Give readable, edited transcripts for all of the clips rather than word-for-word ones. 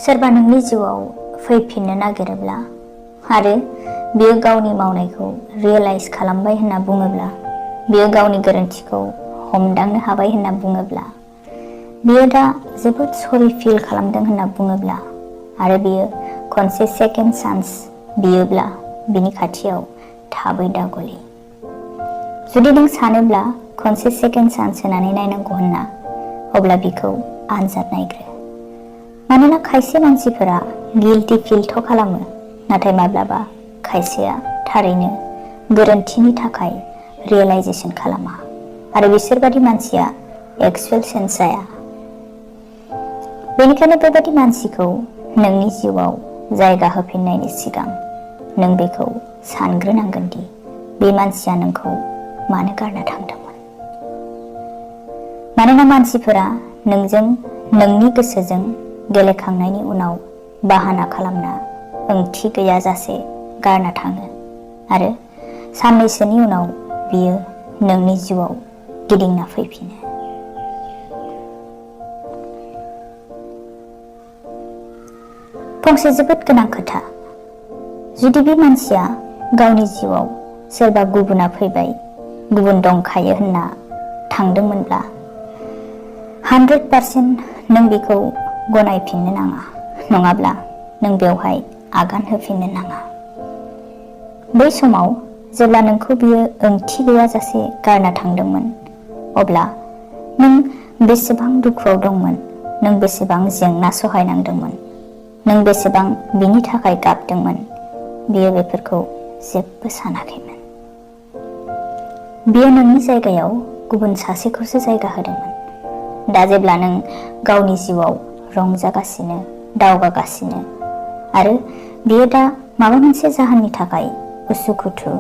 सोरबा नोंनि जिउआव फैफिननो नागिरोब्ला आरो बियो गावनि मावनायखौ रियेलाइज खालामबाय होनना बुङोब्ला, बियो गावनि गोरोन्थिखौ हमदांनो हाबाय होनना बुङोब्ला, बियो दा जोबोद सरि फिल खालामदों होनना बुङोब्ला आरो बियो खनसे सेकेन्ड चान्स बियोब्ला बिनि खाथियाव थाबै दागलि। जुदि नों सानोब्ला खनसे सेकेन्ड चान्स होनानै नायनांगौ होनना, अब्ला बिखौ आनजाद नायग्रो। मानोना खायसे मानसिफोरा गिल्टी फिलथ' खालामो, नाथाय माब्लाबा खायसेया थारैनो गोरोन्थिनि थाखाय रियेलाइजेसन खालामा आरो बिसोरबादि मानसिया एक्सुएल चेन्ज जाया। बेनिखायनो बेबादि मानसिखौ नोंनि जिउआव जायगा होफिननायनि सिगां नों बेखौ सानग्रोनांगोन दि बे मानसिया नोंखौ मानो गारना थांदोंमोन। मानोना मानसिफोरा नोंजों नोंनि गोसोजों गेलेखांनायनि उनाव बाहाना खालामना ओंथि गैयाजासे गारना थाङो आरो साननैसोनि उनाव बियो नोंनि जिउआव गिदिंना फैफिनो। फंसे जोबोद गोनां खोथा। जुदि बे मानसिया गावनि जिउआव सोरबा गुबुना फैबाय, गुबुन दंखायो होनना थांदोंमोनब्ला 100% नों बेखौ गनायफिननो नाङा, नङाब्ला नों बेवहाय आगान होफिननो नाङा। बै समाव जेब्ला नोंखौ बियो ओंथि गैयाजासे गारना थांदोंमोन, अब्ला नों बेसेबां दुखुआव दंमोन, नों बेसेबां जेंना सहायनांदोंमोन, नों बेसेबां बिनि थाखाय गाबदोंमोन, बियो बेफोरखौ जेबो सानाखैमोन। बियो नोंनि जायगायाव गुबुन सासेखौसो जायगा होदोंमोन। दा जेब्ला नों गावनि जिउआव रंजागासिनो, दावगागासिनो आरो बियो दा माबा मोनसे जाहोननि थाखाय उसुखुथु,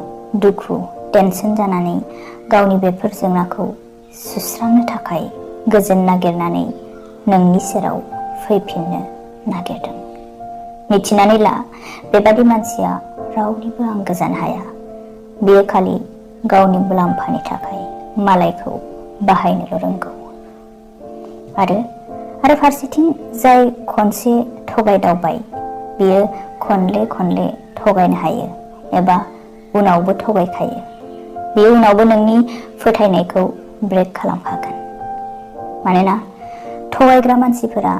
दुखु, टेनसन जानानै गावनि बेफोर जेंनाखौ सुस्रांनो थाखाय गोजोन नागिरनानै नोंनि सेराव फैफिननो नागिरदों। मिथिनानै ला, बेबादि मानसिया रावनिबो आंगो जानो हाया। बियो खालि गावनि मुलाम्फानि थाखाय मालायखौ बाहायनोल' रोंगौ। आरो फारसेथिं जाय खनसे थगायदावबाय, बियो खनले खनले थगायनो हायो एबा उनावबो थगायखायो। बियो उनावबो नोंनि फोथायनायखौ ब्रेक खालामखागोन। मानोना थगायग्रा मानसिफोरा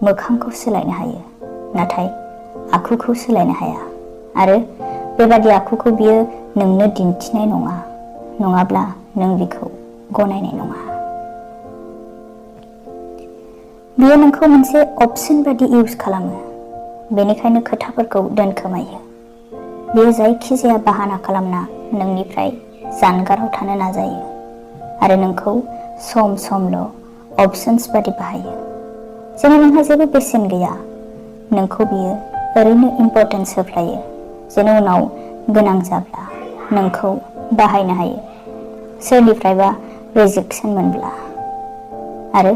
मोखांखौ सोलायनो हायो, नाथाय आखुखौ सोलायनो हाया आरो बेबादि आखुखौ बियो नोंनो दिन्थिनाय नङा, नङाब्ला नों बिखौ गनायनाय नङा। बियो नोंखौ मोनसे अपसन बादि इउज खालामो, बेनिखायनो खोथाफोरखौ दोनखोमायो। बियो जायखिजाया बाहाना खालामना नोंनिफ्राय जानगाराव थानो नाजायो आरो नोंखौ सम समल' अपसन्स बादि बाहायो। जेन' नोंहा जेबो बेसेन गैया, नोंखौ बियो ओरैनो इम्परटेन्स होफ्लायो, जेन' उनाव गोनां जाब्ला नोंखौ बाहायनो हायो, सोरनिफ्रायबा रिजेक्सन मोनब्ला। आरो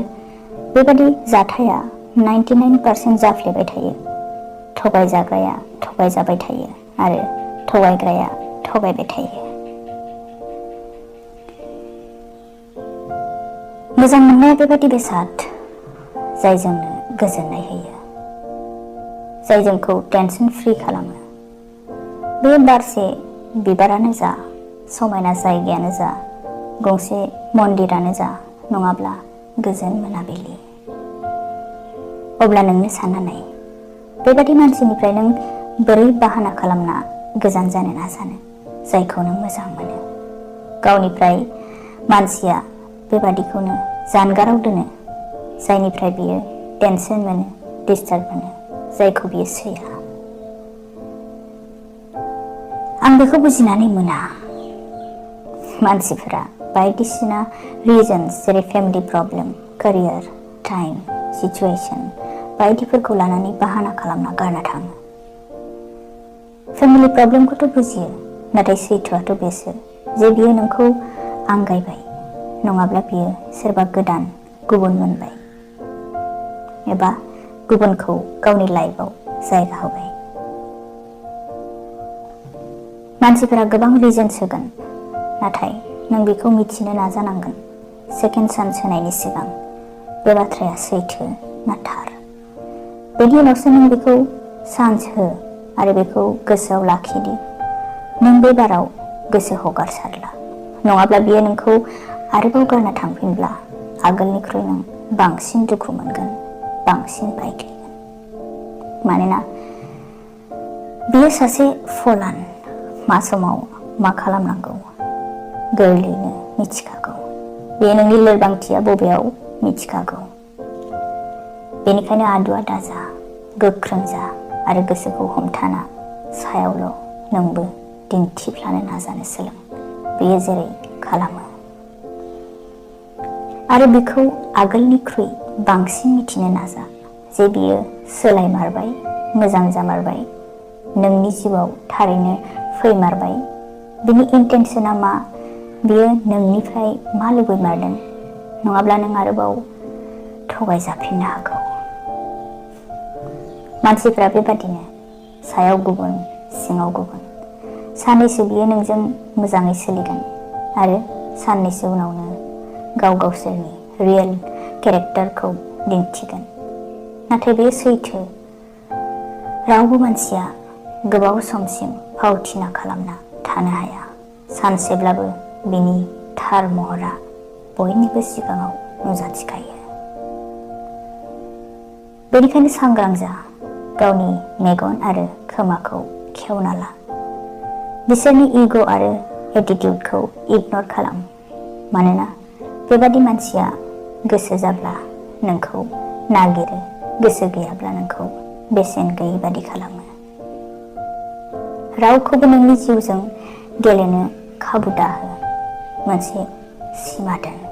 बेबादि जाथाया 99% जाफ्लेबाय थायो। थगायजाग्राया थगायजाबाय थायो आरो थगायग्राया थगायबाय थायो। मोजां मोननाया बेबादि बेसाद जाय जोंनो गोजोननाय होयो, जाय जोंखौ टेनसन फ्रि खालामो। बे बारसे बिबारानो जा, समायना जायगायानो जा, गंसे मन्दिरानो जा, नङाब्ला गोजोन मोनाबिलि। अब्ला नोंनो सानना नाय, बेबादि मानसिनिफ्राय नों बोरै बाहाना खालामना गोजान जानो नाजानो, जायखौ नों मोजां मोनो। गावनिफ्राय मानसिया बेबादिखौनो जानगाराव दोनो, जायनिफ्राय बियो टेनसन मोनो, डिस्टार्ब मोनो, जायखौ बियो सैया। आं बेखौ बुजिनानै मोना। मानसिफोरा बायदिसिना रिजन्स जेरै family problem, career, time, situation बायदिफोरखौ लानानै बाहाना खालामना गारना थाङो। फेमिलि प्रब्लेमखौथ' बुजियो, नाथाय सैथोआथ' बेसो जे बियो नोंखौ आंगायबाय, नङाब्ला बियो सोरबा गोदान गुबुन मोनबाय एबा गुबुनखौ गावनि लाइफआव जायगा होबाय। मानसिफोरा गोबां रिजन्स होगोन, नाथाय नों बेखौ मिथिनो नाजानांगोन सेकेन्ड चान्स होनायनि सिगां बे बाथ्राया सैथो ना थार। बेनि उनावसो नों बेखौ चान्स हो आरो बेखौ गोसोआव लाखिदि नों बे बाराव गोसो हगारसारला, नङाब्ला बियो नोंखौ आरोबाव गारना थांफिनब्ला आगोलनिख्रुइ नों बांसिन दुखु मोनगोन, बांसिन बायग्लिगोन। मानोना बियो सासे फलान, मा समाव मा खालामनांगौ गोरलैयैनो मिथिखागौ। बे नोंनि लोरबांथिया बबेयाव मिथिखागौ। बेनिखायनो आदुआ दाजा, गोख्रों जा आरो गोसोखौ हमथाना सायावल' नोंबो दिन्थिफ्लानो नाजानो सोलों। बेयो जेरै खालामो आरो बेखौ आगोलनिख्रुइ बांसिन मिथिनो नाजा जे बियो सोलायमारबाय, मोजां जामारबाय, नोंनि जिउआव थारैनो फैमारबाय। बिनि इन्टेनसना मा, बियो नोंनिफ्राय मा लुबैमारदों, नङाब्ला नों आरोबाव थगायजाफिननो हागौ। मानसिफ्रा बेबादिनो सायाव गुबुन सिङाव गुबुन। साननैसो बियो नोंजों मोजाङै सोलिगोन आरो साननैसो उनावनो गाव गावसोरनि रियेल केरेक्टारखौ दिन्थिगोन। नाथाय बे सैथो, रावबो मानसिया गोबाव समसिम फावथिना खालामना थानो हाया। सानसेब्लाबो बिनि थार महरा बयनिबो सिगाङाव नुजाथिखायो। बेनिखायनो सांग्रां जा, गावनि मेगन आरो खोमाखौ खेवना ला। बिसोरनि इग' आरो एटिटिउडखौ इगनर खालाम। मानोना बेबादि मानसिया गोसो जाब्ला नोंखौ नागिरो, गोसो गैयाब्ला नोंखौ बेसेन गैयै बादि खालामो। रावखौबो नोंनि जिउजों गेलेनो खाबु दाहो। मोनसे सिमा दोन।